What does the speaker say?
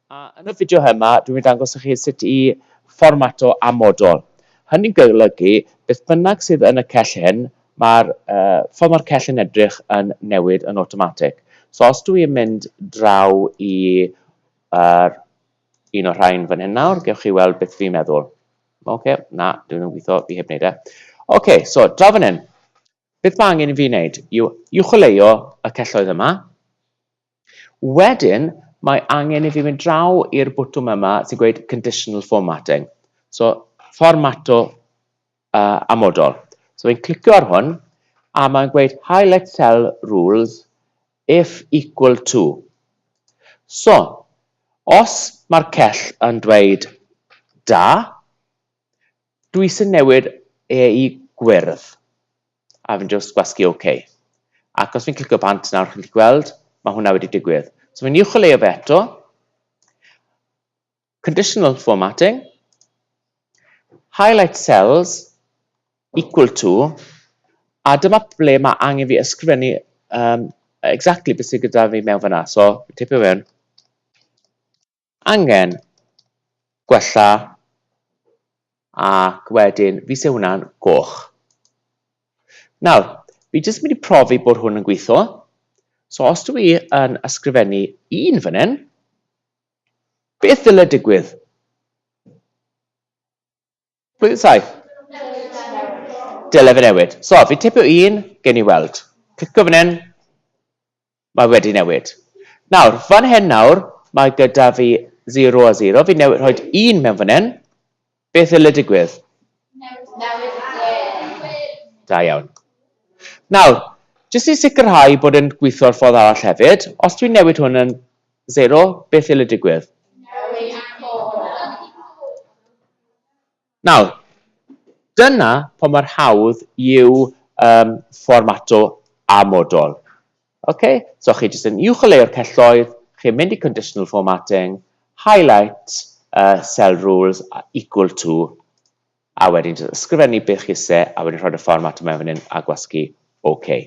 A yn y fideo yma, dwi'n mynd i dangos i chi sut i fformato amodol. Hynny'n golygu, beth bynnag sydd yn y cell hyn, mae'r uh, ffordd mae'r cell yn edrych yn newid yn awtomatig. So os dwi'n mynd draw i uh, un o'r rhain fan hyn nawr, gewch chi weld beth fi'n meddwl. Oce, okay, na, dwi'n yn gweithio, fi heb wneud e. Oce, okay, so draw fan hyn. Beth mae angen i fi wneud yw uwcholeuo y celloedd yma. Wedyn, mae angen i fi fynd draw i'r bwtwm yma sy'n gweud Conditional Formatting. So, fformato uh, amodol. So, fi'n clicio ar hwn, a mae'n gweud Highlight Cell Rules if equal to. So, os mae'r cell yn dweud da, dwi sy'n newid e i gwyrdd. A fi'n just gwasgu OK. Ac os fi'n clicio bant nawr, chi'n gallu gweld, mae hwnna wedi digwydd. So fi'n uwcholeuo fe eto. Conditional formatting. Highlight cells equal to. A dyma ble mae angen fi ysgrifennu um, exactly beth sydd gyda fi mewn fyna. So, tipio fewn. Angen gwella ac wedyn fi se hwnna'n goch. Nawr, fi jyst mynd i profi bod hwn yn gweithio. So os dwi yn ysgrifennu un fan hyn, beth ddyle digwydd? Blwyddyn 7. Dyle fe newid. So, fi tipio un, gen i weld. Clicio fan hyn, mae wedi newid. Nawr, fan hyn nawr, mae gyda fi 0 a 0. Fi'n newid rhoi un mewn fan hyn. Beth ddyle digwydd? Da iawn. Nawr, jyst i sicrhau bod yn gweithio'r ffordd arall hefyd, os dwi'n newid hwn yn 0, beth ddyle digwydd? Nawr, dyna pa mor hawdd yw um, fformato amodol. Okay? So chi jyst yn uwcholeuo'r celloedd, chi'n mynd i conditional formatting, highlight uh, cell rules equal to, a wedyn jyst ysgrifennu beth chi eisiau, a wedyn rhoi'r fformat yma fan hyn a gwasgu OK.